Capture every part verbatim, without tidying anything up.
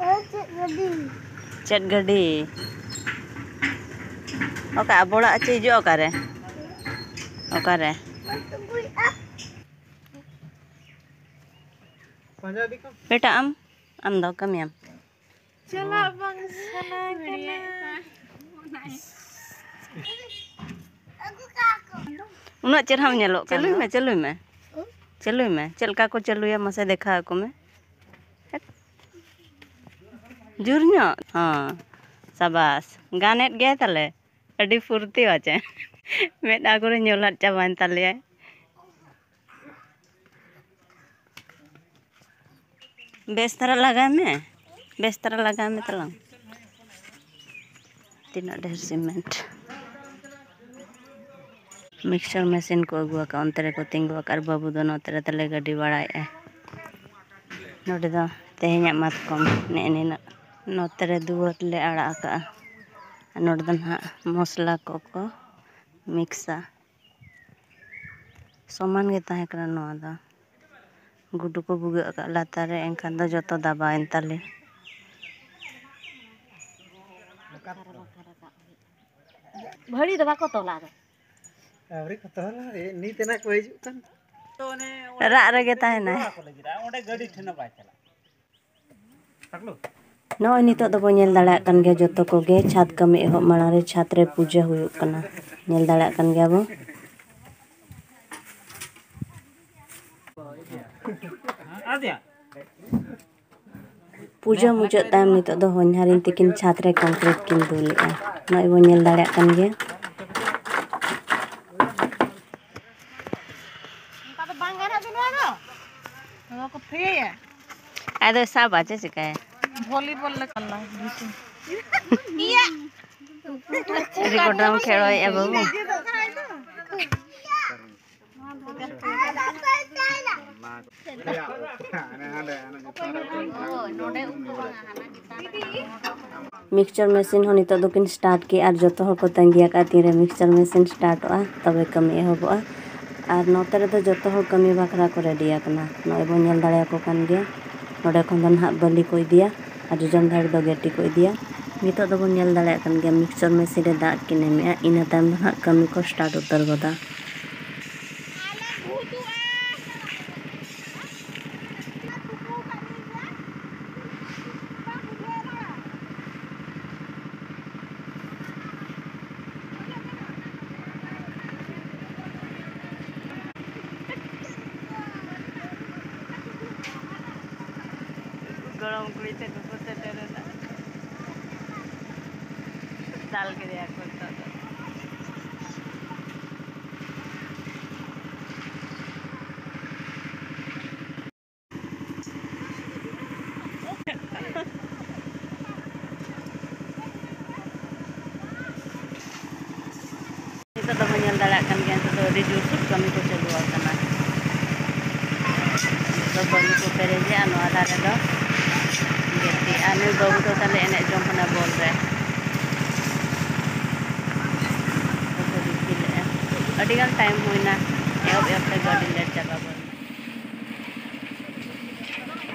ᱪᱮᱫ ᱜᱟᱹᱰᱤ? ᱪᱮᱫ ᱜᱟᱹᱰᱤ? ᱚᱠᱟ ᱟᱵᱚᱲᱟᱜ ᱪᱮ ᱦᱤᱡᱩᱜᱼᱟ? ᱚᱠᱟᱨᱮ? ᱚᱠᱟᱨᱮ? ᱵᱮᱴᱟ, ᱟᱢ, ᱟᱢ ᱫᱚ ᱠᱟᱹᱢᱤᱭᱟᱢ᱾ ᱪᱟᱞᱟᱜ ᱵᱟᱝ ᱥᱟᱱᱟ ᱠᱟᱱᱟ᱾ ᱩᱱᱟᱹᱜ ᱪᱮᱨᱦᱟᱢ ᱧᱮᱞᱚᱜ ᱠᱟᱱᱟ᱾ ᱪᱟᱹᱞᱩᱭ ᱢᱮ, ᱪᱟᱹᱞᱩᱭ ᱢᱮ᱾ ᱪᱟᱹᱞᱩᱭ ᱢᱮ᱾ ᱪᱮᱫ ᱞᱮᱠᱟ ᱠᱚ ᱪᱟᱹᱞᱩᱭᱟ, ᱢᱟᱥᱮ ᱫᱮᱠᱷᱟᱣ ᱟᱠᱚ ᱢᱮ᱾ ᱡᱳᱨ ᱧᱚᱜ᱾ ᱦᱚᱸ, ᱥᱟᱵᱟᱥ᱾ ᱜᱟᱱᱮᱫ ᱜᱮᱭᱟᱭ ᱛᱟᱞᱮ᱾ ᱟᱹᱰᱤ ᱯᱷᱩᱨᱛᱤ ᱟᱪᱮ᱾ ᱢᱮᱫᱦᱟ ᱠᱚᱨᱮ ᱧᱚᱞᱟᱫ ᱪᱟᱵᱟᱭᱮᱱ ᱛᱟᱞᱮᱭᱟᱭ᱾ ᱵᱮᱥ ᱫᱷᱟᱨᱟ ᱞᱟᱜᱟᱣ ᱢᱮ, ᱵᱮᱥ ᱫᱷᱟᱨᱟ ᱞᱟᱜᱟᱣ ᱢᱮ ᱛᱟᱞᱟᱝ᱾ ᱛᱤᱱᱟᱹᱜ ᱰᱷᱮᱨ ᱥᱤᱢᱮᱱᱴ᱾ ᱢᱤᱠᱥᱪᱟᱨ ᱢᱮᱥᱤᱱ ᱠᱚ ᱟᱹᱜᱩ ᱟᱠᱟᱫ, ᱚᱱᱛᱮ ᱨᱮᱠᱚ ᱛᱤᱸᱜᱩ ᱟᱠᱟᱫ ᱟᱨ ᱵᱟᱹᱵᱩ ᱫᱚ ᱱᱚᱛᱮ ᱨᱮ ᱛᱟᱞᱮ ᱜᱟᱹᱰᱤ ᱵᱟᱲᱟᱭᱮᱫᱼᱟᱭ᱾ ᱱᱚᱰᱮ ᱫᱚ ᱛᱮᱦᱮᱧᱟᱜ ᱢᱟᱛᱠᱚᱢ ᱱᱮᱜᱼᱮ ᱱᱤᱱᱟᱹᱜ᱾ ᱱᱚᱛᱮ ᱨᱮ ᱫᱩᱣᱟᱹᱨ ᱞᱮ ᱟᱲᱟᱜ ᱟᱠᱟᱫᱼᱟ᱾ ᱟᱨ ᱱᱚᱰᱮ ᱫᱚ ᱱᱟᱦᱟᱜ ᱢᱚᱥᱞᱟ ᱠᱚᱠᱚ ᱢᱤᱠᱥᱟ᱾ ᱥᱚᱢᱟᱱ ᱜᱮ ᱛᱟᱦᱮᱸ ᱠᱟᱱᱟ ᱱᱚᱣᱟ ᱫᱚ᱾ ᱜᱩᱰᱩ ᱠᱚ ᱵᱷᱩᱜᱟᱹᱜ ᱟᱠᱟᱫ ᱞᱟᱛᱟᱨ ᱨᱮ, ᱮᱱᱠᱷᱟᱱ ᱫᱚ ᱡᱚᱛᱚ ᱫᱟᱵᱟᱣᱮᱱ ᱛᱟᱞᱮ᱾ ᱵᱷᱟᱹᱲᱤ ᱫᱚ ᱵᱟᱠᱚ ᱛᱚᱞᱟ ᱫᱚ᱾ ᱟᱹᱣᱨᱤ ᱠᱚ ᱛᱚᱞᱟ, ᱮ, ᱱᱤᱛ ᱮᱱᱟ ᱠᱚ ᱦᱤᱡᱩᱜ ᱠᱟᱱ᱾ ᱨᱟᱜ ᱨᱮᱜᱮ ᱛᱟᱦᱮᱱᱟᱭ᱾ ᱚᱸᱰᱮ ᱜᱟᱹᱰᱤ ᱴᱷᱮᱱ ᱦᱚᱸ ᱵᱟᱭ ᱪᱟᱞᱟᱜ᱾ ᱱᱚᱜᱼᱚᱭ ᱱᱤᱛᱚᱜ ᱫᱚᱵᱚ ᱧᱮᱞ ᱫᱟᱲᱮᱭᱟᱜ ᱠᱟᱱ ᱜᱮᱭᱟ, ᱡᱚᱛᱚ ᱠᱚᱜᱮ ᱪᱷᱟᱫᱽ ᱠᱟᱹᱢᱤ ᱮᱦᱚᱵ ᱢᱟᱲᱟᱝ ᱨᱮ ᱪᱷᱟᱫᱽ ᱨᱮ ᱯᱩᱡᱟᱹ ᱦᱩᱭᱩᱜ ᱠᱟᱱᱟ᱾ ᱧᱮᱞ ᱫᱟᱲᱮᱭᱟᱜ ᱠᱟᱱ ᱜᱮᱭᱟ ᱵᱚ᱾ ᱯᱩᱡᱟᱹ ᱢᱩᱪᱟᱹᱫ ᱛᱟᱭᱚᱢ ᱱᱤᱛᱚᱜ ᱫᱚ ᱦᱚᱧᱦᱟᱨᱤᱧ ᱛᱤᱠᱤᱱ ᱪᱷᱟᱫᱽ ᱨᱮ ᱠᱚᱝᱠᱨᱤᱴ ᱠᱤᱱ ᱫᱩᱞᱮᱜᱼᱟ᱾ ᱱᱚᱜᱼᱚᱭ ᱵᱚᱱ ᱧᱮᱞ ᱫᱟᱲᱮᱭᱟᱜ ᱠᱟᱱ ᱜᱮᱭᱟ᱾ ᱚᱱᱠᱟ ᱫᱚ ᱵᱟᱝ ᱜᱟᱱᱚᱜ ᱫᱚ ᱱᱚᱣᱟ ᱫᱚ᱾ ᱱᱚᱣᱟ ᱠᱚ ᱛᱷᱤᱭᱟᱹᱭᱟ᱾ ᱟᱫᱚ ᱥᱟᱵᱟ ᱪᱮ ᱪᱤᱠᱟᱹᱭᱟ? ᱵᱷᱚᱞᱤᱵᱚᱞ ᱞᱮᱠᱟ ᱞᱟᱝ ᱤᱭᱟᱹ᱾ ᱨᱤᱠᱚᱴᱟᱢ ᱠᱷᱮᱲᱚᱭᱮᱫᱼᱟ ᱵᱟᱹᱵᱩ᱾ ᱢᱤᱠᱥᱪᱟᱨ ᱢᱮᱥᱤᱱ ᱦᱚᱸ ᱱᱤᱛᱚᱜ ᱫᱚᱠᱤᱱ ᱥᱴᱟᱨᱴ ᱠᱮᱜᱼᱟ ᱟᱨ ᱡᱚᱛᱚ ᱦᱚᱲ ᱠᱚ ᱛᱟᱺᱜᱤ ᱟᱠᱟᱫᱼᱟ ᱛᱤᱱᱨᱮ ᱢᱤᱠᱥᱪᱟᱨ ᱢᱮᱥᱤᱱ ᱥᱴᱟᱨᱴᱚᱜᱼᱟ, ᱛᱚᱵᱮ ᱠᱟᱹᱢᱤ ᱮᱦᱚᱵᱚᱜᱼᱟ᱾ ᱟᱨ ᱱᱚᱛᱮ ᱨᱮᱫᱚ ᱡᱚᱛᱚ ᱦᱚᱲ ᱠᱟᱹᱢᱤ ᱵᱟᱠᱷᱨᱟ ᱠᱚ ᱨᱮᱰᱤ ᱟᱠᱟᱱᱟ᱾ ᱱᱚᱜᱼᱚᱭ ᱵᱚᱱ ᱧᱮᱞ ᱫᱟᱲᱮᱭᱟᱠᱚ ᱠᱟᱱ ᱜᱮᱭᱟ, ᱱᱚᱰᱮ ᱠᱷᱚᱱ ᱫᱚ ᱱᱟᱦᱟᱜ ᱵᱟᱹᱞᱤ ᱠᱚ ᱤᱫᱤᱭᱟ᱾ ᱟᱨ ᱡᱚᱡᱚᱢ ᱫᱷᱟᱨᱮ ᱫᱚ ᱜᱮᱴᱤ ᱠᱚ ᱤᱫᱤᱭᱟ᱾ ᱱᱤᱛᱚᱜ ᱫᱚᱵᱚᱱ ᱧᱮᱞ ᱫᱟᱲᱮᱭᱟᱜ ᱠᱟᱱ ᱜᱮᱭᱟ, ᱢᱤᱠᱥᱪᱟᱨ ᱢᱮᱥᱤᱱ ᱨᱮ ᱫᱟᱜ ᱠᱤᱱ ᱮᱢᱮᱜᱼᱟ, ᱤᱱᱟᱹ ᱛᱟᱭᱚᱢ ᱫᱚ ᱱᱟᱦᱟᱜ ᱠᱟᱹᱢᱤ ᱠᱚ ᱥᱴᱟᱨᱴ ᱩᱛᱟᱹᱨ ᱜᱚᱫᱟ᱾ ᱜᱚᱲᱚᱢ ᱠᱩᱲᱤ ᱛᱟᱠᱚ ᱠᱚ ᱥᱮᱴᱮᱨᱮᱱᱟ᱾ ᱫᱟᱞ ᱠᱮᱫᱮᱭᱟ ᱠᱚ ᱱᱤᱛᱚᱜ ᱫᱚ᱾ ᱱᱤᱛᱚᱜ ᱫᱚᱵᱚᱱ ᱧᱮᱞ ᱫᱟᱲᱮᱭᱟᱜ ᱠᱟᱱ ᱜᱮᱭᱟ, ᱱᱤᱛᱚᱜ ᱫᱚ ᱟᱹᱰᱤ ᱡᱳᱨᱥᱳᱨ ᱠᱟᱹᱢᱤ ᱠᱚ ᱪᱟᱹᱞᱩ ᱟᱠᱟᱱᱟ᱾ ᱱᱤᱛᱚᱜ ᱫᱚ ᱵᱟᱹᱞᱤ ᱠᱚ ᱯᱮᱨᱮᱡᱮᱜᱼᱟ, ᱱᱚᱣᱟ ᱫᱷᱟᱨᱮ ᱫᱚ ᱜᱟᱛᱮ᱾ ᱟᱨ ᱱᱩᱭ ᱵᱟᱹᱵᱩ ᱫᱚ ᱛᱟᱞᱮ ᱮᱱᱮᱡ ᱡᱚᱝ ᱠᱟᱱᱟ ᱵᱚᱞ ᱨᱮ᱾ ᱟᱹᱰᱤ ᱜᱟᱱ ᱴᱟᱭᱤᱢ ᱦᱩᱭᱱᱟ, ᱮᱦᱚᱵ ᱮᱦᱚᱵ ᱛᱮᱜᱮ ᱟᱹᱰᱤ ᱞᱮᱴ ᱪᱟᱵᱟ ᱜᱚᱫ ᱮᱱᱟ᱾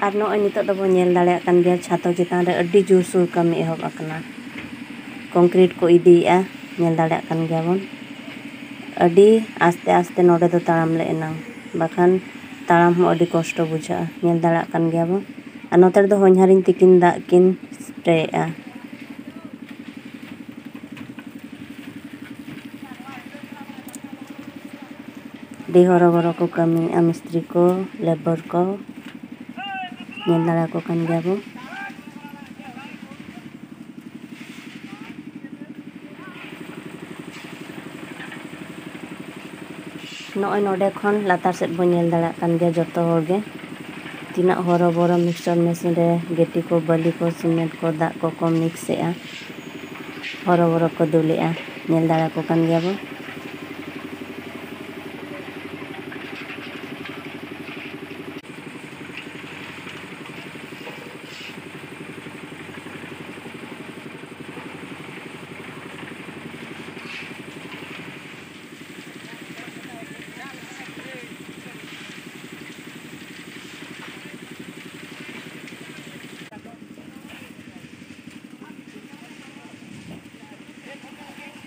ᱟᱨ ᱱᱚᱜᱼᱚᱭ ᱱᱤᱛᱚᱜ ᱫᱚᱵᱚᱱ ᱧᱮᱞ ᱫᱟᱲᱮᱭᱟᱜ ᱠᱟᱱ ᱜᱮᱭᱟ, ᱪᱷᱟᱛᱚ ᱪᱮᱛᱟᱱ ᱨᱮ ᱟᱹᱰᱤ ᱡᱳᱨᱥᱳᱨ ᱠᱟᱹᱢᱤ ᱮᱦᱚᱵ ᱟᱠᱟᱱᱟ᱾ ᱠᱚᱝᱠᱨᱤᱴ ᱠᱚ ᱤᱫᱤᱭᱮᱜᱼᱟ, ᱧᱮᱞ ᱫᱟᱲᱮᱭᱟᱜ ᱠᱟᱱ ᱜᱮᱭᱟᱵᱚᱱ᱾ ᱟᱹᱰᱤ ᱟᱥᱛᱮ ᱟᱥᱛᱮ ᱱᱚᱰᱮ ᱫᱚ ᱛᱟᱲᱟᱢ ᱞᱮ ᱮᱱᱟᱝ, ᱵᱟᱠᱷᱟᱱ ᱛᱟᱲᱟᱢ ᱦᱚᱸ ᱟᱹᱰᱤ ᱠᱚᱥᱴᱚ ᱵᱩᱡᱷᱟᱹᱜᱼᱟ, ᱧᱮᱞ ᱫᱟᱲᱮᱭᱟᱜ ᱠᱟᱱ ᱜᱮᱭᱟᱵᱚᱱ᱾ ᱟᱨ ᱱᱚᱛᱮ ᱨᱮᱫᱚ ᱦᱚᱧᱦᱟᱨᱤᱧ ᱛᱤᱠᱤᱱ ᱫᱟᱜ ᱠᱤᱱ ᱥᱯᱨᱮᱭᱮᱜᱼᱟ᱾ ᱟᱹᱰᱤ ᱦᱚᱨᱚᱵᱚᱨᱚ ᱠᱚ ᱠᱟᱹᱢᱤᱭᱮᱫᱼᱟ, ᱢᱤᱥᱛᱨᱤ ᱠᱚ, ᱞᱮᱵᱟᱨ ᱠᱚ, ᱧᱮᱞ ᱫᱟᱲᱮᱭᱟᱠᱚ ᱠᱟᱱ ᱜᱮᱭᱟ ᱵᱚ᱾ ᱱᱚᱜᱼᱚᱭ ᱱᱚᱰᱮ ᱠᱷᱚᱱ ᱞᱟᱛᱟᱨ ᱥᱮᱫ ᱵᱚᱱ ᱧᱮᱞ ᱫᱟᱲᱮᱭᱟᱜ ᱠᱟᱱ ᱜᱮᱭᱟ ᱡᱚᱛᱚ ᱦᱚᱲ ᱜᱮ, ᱛᱤᱱᱟᱹᱜ ᱦᱚᱨᱚᱵᱚᱨᱚ ᱢᱤᱠᱥᱪᱟᱨ ᱢᱮᱥᱤᱱ ᱨᱮ ᱜᱮᱴᱤ ᱠᱚ, ᱵᱟᱹᱞᱤ ᱠᱚ, ᱥᱤᱢᱮᱱᱴ ᱠᱚ, ᱫᱟᱜ ᱠᱚᱠᱚ ᱢᱤᱠᱥ ᱮᱜᱼᱟ, ᱦᱚᱨᱚᱵᱚᱨᱚ ᱠᱚ ᱫᱩᱞᱮᱜᱼᱟ, ᱧᱮᱞ ᱫᱟᱲᱮᱭᱟᱠᱚ ᱠᱟᱱ ᱜᱮᱭᱟ ᱵᱚ᱾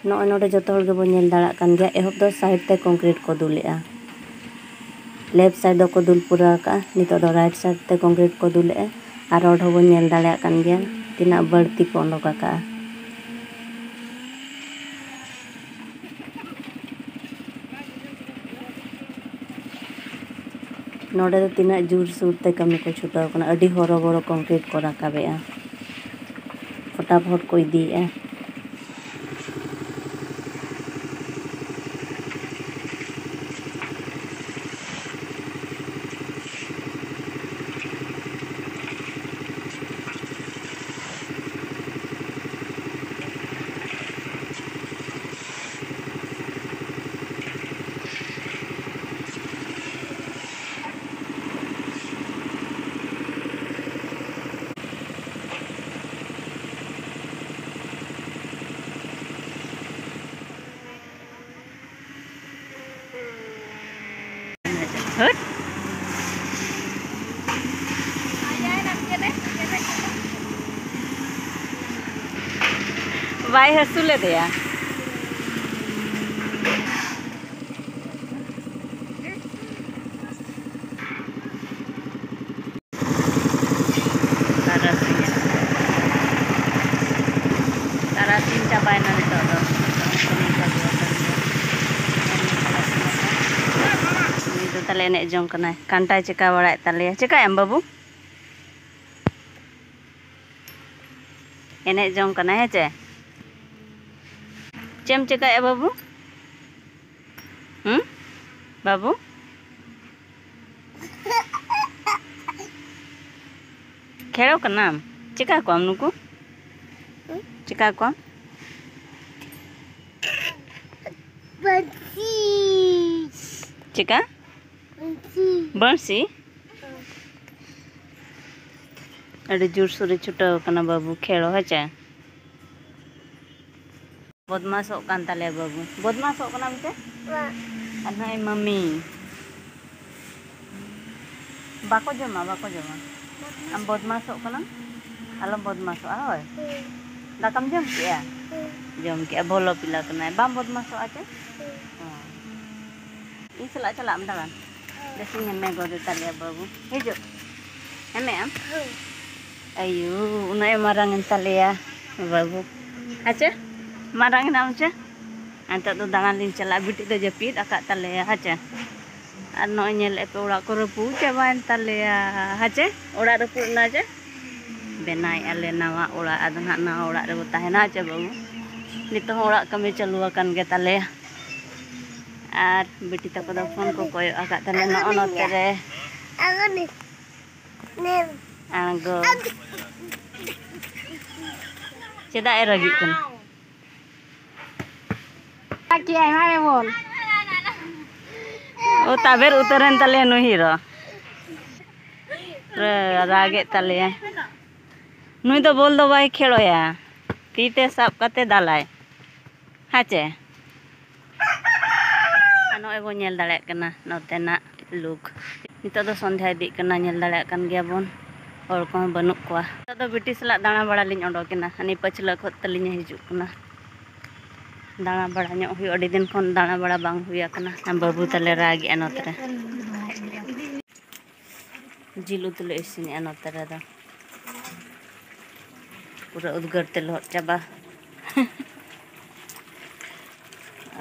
ᱱᱚᱜᱼᱚᱭ ᱱᱚᱰᱮ ᱡᱚᱛᱚ ᱦᱚᱲ ᱜᱮᱵᱚᱱ ᱧᱮᱞ ᱫᱟᱲᱮᱭᱟᱜ ᱠᱟᱱ ᱜᱮᱭᱟ, ᱮᱦᱚᱵ ᱫᱚ ᱥᱟᱭᱤᱰ ᱛᱮ ᱠᱚᱝᱠᱨᱤᱴ ᱠᱚ ᱫᱩᱞᱮᱜᱼᱟ, ᱞᱮᱯᱷᱴ ᱥᱟᱭᱤᱰ ᱫᱚᱠᱚ ᱫᱩᱞ ᱯᱩᱨᱟᱹᱣ ᱟᱠᱟᱜᱼᱟ, ᱱᱤᱛᱚᱜ ᱫᱚ ᱨᱟᱭᱤᱴ ᱥᱟᱭᱤᱰ ᱛᱮ ᱠᱚᱝᱠᱨᱤᱴ ᱠᱚ ᱫᱩᱞᱮᱜᱼᱟ᱾ ᱟᱨ ᱨᱚᱰ ᱦᱚᱸᱵᱚᱱ ᱧᱮᱞ ᱫᱟᱲᱮᱭᱟᱜ ᱠᱟᱱ ᱜᱮᱭᱟ, ᱛᱤᱱᱟᱹᱜ ᱵᱟᱹᱲᱛᱤ ᱠᱚ ᱚᱰᱚᱠ ᱟᱠᱟᱜᱼᱟ᱾ ᱱᱚᱰᱮ ᱫᱚ ᱛᱤᱱᱟᱹᱜ ᱡᱳᱨᱥᱳᱨ ᱛᱮ ᱠᱟᱹᱢᱤ ᱠᱚ ᱪᱷᱩᱴᱟᱹᱣ ᱠᱟᱱᱟ, ᱟᱹᱰᱤ ᱦᱚᱨᱚᱵᱚᱨᱚ ᱠᱚᱝᱠᱨᱤᱴ ᱠᱚ ᱨᱟᱠᱟᱵᱮᱜᱼᱟ, ᱯᱷᱚᱴᱟᱯᱷᱚᱴ ᱠᱚ ᱤᱫᱤᱭᱮᱜᱼᱟ᱾ ᱦᱟᱹᱴ᱾ ᱵᱟᱭ ᱦᱟᱹᱥᱩ ᱞᱮᱫᱮᱭᱟ᱾ ᱛᱟᱨᱟᱥᱤᱧ ᱟᱠᱟᱱᱟ᱾ ᱛᱟᱨᱟᱥᱤᱧ ᱪᱟᱵᱟᱭᱮᱱᱟ ᱱᱤᱛᱚᱜ ᱫᱚ᱾ ᱱᱤᱛᱚᱜ ᱦᱚᱸ ᱠᱟᱹᱢᱤ ᱠᱚ ᱟᱹᱜᱩ ᱟᱠᱟᱫ ᱜᱮᱭᱟ᱾ ᱩᱱᱤ ᱫᱚ ᱛᱟᱞᱮ ᱮᱱᱮᱡ ᱡᱚᱝ ᱠᱟᱱᱟᱭ᱾ ᱠᱟᱱᱴᱟᱭ ᱪᱮᱠᱟ ᱵᱟᱲᱟᱭᱮᱫ ᱛᱟᱞᱮᱭᱟ᱾ ᱪᱮᱠᱟᱭᱟᱢ ᱵᱟᱹᱵᱩ? ᱮᱱᱮᱡ ᱡᱚᱝ ᱠᱟᱱᱟᱭ, ᱦᱮᱸ ᱪᱮ? ᱪᱮᱫ ᱮᱢ ᱪᱮᱠᱟᱭᱮᱫᱼᱟ ᱵᱟᱹᱵᱩ? ᱦᱩᱸ? ᱵᱟᱹᱵᱩ? ᱠᱷᱮᱲᱚ ᱠᱟᱱᱟᱢ? ᱪᱮᱠᱟ ᱠᱚᱣᱟᱢ ᱱᱩᱠᱩ? ᱪᱮᱠᱟ ᱠᱚᱣᱟᱢ? ᱵᱟᱹᱲᱥᱤ᱾ ᱪᱮᱠᱟ? ᱵᱟᱹᱲᱥᱤ᱾ ᱵᱟᱹᱲᱥᱤ? ᱟᱹᱰᱤ ᱡᱳᱨᱥᱳᱨᱮ ᱪᱷᱩᱴᱟᱹᱣ ᱟᱠᱟᱱᱟ ᱵᱟᱹᱵᱩ ᱠᱷᱮᱲᱚ, ᱦᱮᱸ ᱪᱮ? ᱵᱚᱫᱢᱟᱥᱚᱜ ᱠᱟᱱ ᱛᱟᱞᱮᱭᱟ ᱵᱟᱹᱵᱩ᱾ ᱵᱚᱫᱢᱟᱥᱚᱜ ᱠᱟᱱᱟᱢ ᱪᱮ? ᱵᱟᱝ᱾ ᱟᱨ ᱱᱚᱜᱼᱚᱭ ᱢᱟᱹᱢᱤ᱾ ᱵᱟᱠᱚ ᱡᱚᱢᱟ, ᱵᱟᱠᱚ ᱡᱚᱢᱟ᱾ ᱟᱢ ᱵᱚᱫᱢᱟᱥᱚᱜ ᱠᱟᱱᱟᱢ? ᱟᱞᱚᱢ ᱵᱚᱫᱢᱟᱥᱚᱜᱼᱟ, ᱦᱳᱭ? ᱦᱩᱸ᱾ ᱫᱟᱠᱟᱢ ᱡᱚᱢ ᱠᱮᱜᱼᱟ? ᱡᱚᱢ ᱠᱮᱜᱼᱟ, ᱵᱷᱚᱞᱚ ᱯᱤᱞᱟ ᱠᱟᱱᱟᱭ᱾ ᱵᱟᱢ ᱵᱚᱫᱢᱟᱥᱚᱜᱼᱟ ᱪᱮ? ᱦᱚᱸ᱾ ᱤᱧ ᱥᱟᱞᱟᱜ ᱪᱟᱞᱟᱜ ᱟᱢ ᱫᱟᱬᱟᱱ? ᱵᱮᱥᱤᱧ ᱦᱮᱢᱮ ᱜᱚᱫᱮ ᱛᱟᱞᱮᱭᱟ ᱵᱟᱹᱵᱩ᱾ ᱦᱤᱡᱩᱜ᱾ ᱦᱮᱢᱮ ᱟᱢ? ᱟᱭᱳ, ᱩᱱᱟᱹᱜ ᱮ ᱢᱟᱨᱟᱝ ᱮᱱ ᱛᱟᱞᱮᱭᱟ ᱵᱟᱹᱵᱩ᱾ ᱦᱮᱸ ᱪᱮ? ᱢᱟᱨᱟᱝ ᱮᱱᱟᱢ ᱪᱮ? ᱱᱤᱛᱚᱜ ᱫᱚ ᱫᱟᱬᱟᱱ ᱞᱤᱧ ᱪᱟᱞᱟᱜᱼᱟ᱾ ᱵᱤᱴᱤ ᱫᱚ ᱡᱟᱹᱯᱤᱫ ᱟᱠᱟᱫ ᱛᱟᱞᱮᱭᱟ, ᱦᱮᱸ ᱪᱮ? ᱟᱨ ᱱᱚᱜᱼᱚᱭ ᱧᱮᱞᱮᱫ ᱯᱮ, ᱚᱲᱟᱜ ᱠᱚ ᱨᱟᱹᱯᱩᱫ ᱪᱟᱵᱟᱭᱮᱱ ᱛᱟᱞᱮᱭᱟ, ᱦᱮᱸ ᱪᱮ? ᱚᱲᱟᱜ ᱨᱟᱹᱯᱩᱫ ᱮᱱᱟ ᱪᱮ? ᱵᱮᱱᱟᱣᱮᱫᱼᱟ ᱞᱮ ᱱᱟᱣᱟ ᱚᱲᱟᱜ, ᱟᱫᱚ ᱱᱟᱦᱟᱜ ᱱᱟᱣᱟ ᱚᱲᱟᱜ ᱨᱮᱵᱚ ᱛᱟᱦᱮᱱᱟ, ᱦᱮᱸ ᱪᱮ ᱵᱟᱹᱵᱩ? ᱱᱤᱛᱚᱜ ᱦᱚᱸ ᱚᱲᱟᱜ ᱠᱟᱹᱢᱤ ᱪᱟᱹᱞᱩ ᱟᱠᱟᱱ ᱜᱮ ᱛᱟᱞᱮᱭᱟ᱾ ᱟᱨ ᱵᱤᱴᱤ ᱛᱟᱠᱚ ᱫᱚ ᱯᱷᱳᱱ ᱠᱚ ᱠᱚᱭᱚᱜ ᱟᱠᱟᱫ ᱛᱟᱞᱮᱭᱟ ᱱᱚᱜᱼᱚ ᱱᱚᱛᱮ ᱨᱮ᱾ ᱟᱬᱜᱚ᱾ ᱪᱮᱫᱟᱜ ᱮ ᱨᱟᱹᱜᱤᱜ ᱠᱟᱱᱟ? ᱠᱮᱜᱼᱟᱭ, ᱮᱢᱟᱭ ᱢᱮ ᱵᱚᱞ᱾ ᱳ, ᱛᱟᱵᱮᱨ ᱩᱛᱟᱹᱨᱮᱱ ᱛᱟᱞᱮᱭᱟ ᱱᱩᱭ ᱦᱤᱨᱚ᱾ ᱨᱮ, ᱨᱟᱜᱮᱫ ᱛᱟᱞᱮᱭᱟ᱾ ᱱᱩᱭ ᱫᱚ ᱵᱚᱞ ᱫᱚ ᱵᱟᱭ ᱠᱷᱮᱞᱚᱭᱟ, ᱛᱤ ᱛᱮ ᱥᱟᱵ ᱠᱟᱛᱮ ᱫᱟᱞᱟᱭ᱾ ᱦᱮᱸ ᱪᱮ? ᱟᱨ ᱱᱚᱜᱼᱚᱭ ᱵᱚᱱ ᱧᱮᱞ ᱫᱟᱲᱮᱭᱟᱜ ᱠᱟᱱᱟ ᱱᱚᱛᱮᱱᱟᱜ ᱞᱩᱠ᱾ ᱱᱤᱛᱚᱜ ᱫᱚ ᱥᱚᱱᱫᱷᱭᱟ ᱤᱫᱤᱜ ᱠᱟᱱᱟ, ᱧᱮᱞ ᱫᱟᱲᱮᱭᱟᱜ ᱠᱟᱱ ᱜᱮᱭᱟ ᱵᱚᱱ, ᱦᱚᱲ ᱠᱚᱦᱚᱸ ᱵᱟᱹᱱᱩᱜ ᱠᱚᱣᱟ᱾ ᱱᱤᱛᱚᱜ ᱫᱚ ᱵᱤᱴᱤ ᱥᱟᱞᱟᱜ ᱫᱟᱬᱟ ᱵᱟᱲᱟ ᱞᱤᱧ ᱚᱰᱚᱠᱮᱱᱟ, ᱦᱟᱱᱮ ᱯᱟᱹᱪᱷᱞᱟᱹ ᱠᱷᱚᱱ ᱛᱟᱹᱞᱤᱧ ᱮ ᱦᱤᱡᱩᱜ ᱠᱟᱱᱟ᱾ ᱫᱟᱬᱟ ᱵᱟᱲᱟ ᱧᱚᱜ ᱦᱩᱭᱩᱜᱼᱟ, ᱟᱹᱰᱤ ᱫᱤᱱ ᱠᱷᱚᱱ ᱫᱟᱬᱟ ᱵᱟᱲᱟ ᱵᱟᱝ ᱦᱩᱭ ᱟᱠᱟᱱᱟ᱾ ᱵᱟᱹᱵᱩ ᱛᱟᱞᱮ ᱨᱟᱜᱮᱜᱼᱟ ᱱᱚᱛᱮ ᱨᱮ᱾ ᱡᱤᱞ ᱩᱛᱩ ᱞᱮ ᱤᱥᱤᱱᱮᱜᱼᱟ ᱱᱚᱛᱮ ᱨᱮᱫᱚ᱾ ᱯᱩᱨᱟᱹ ᱩᱫᱽᱜᱟᱹᱨ ᱛᱮ ᱞᱚᱦᱚᱫ ᱪᱟᱵᱟ᱾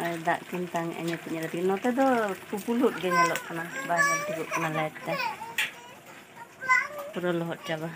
ᱟᱨ ᱫᱟᱜ ᱠᱤᱱ ᱛᱟᱝ ᱮᱜᱼᱟ ᱧᱩᱛ ᱧᱮᱞ ᱛᱮᱜᱮ᱾ ᱱᱚᱛᱮ ᱫᱚ ᱯᱩᱯᱩᱞ ᱩᱫ ᱜᱮ ᱧᱮᱞᱚᱜ ᱠᱟᱱᱟ, ᱵᱟᱭ ᱧᱮᱞ ᱴᱷᱤᱠᱚᱜ ᱠᱟᱱᱟ ᱞᱟᱭᱤᱴ ᱛᱮ᱾ ᱯᱩᱨᱟᱹ ᱞᱚᱦᱚᱫ ᱪᱟᱵᱟ᱾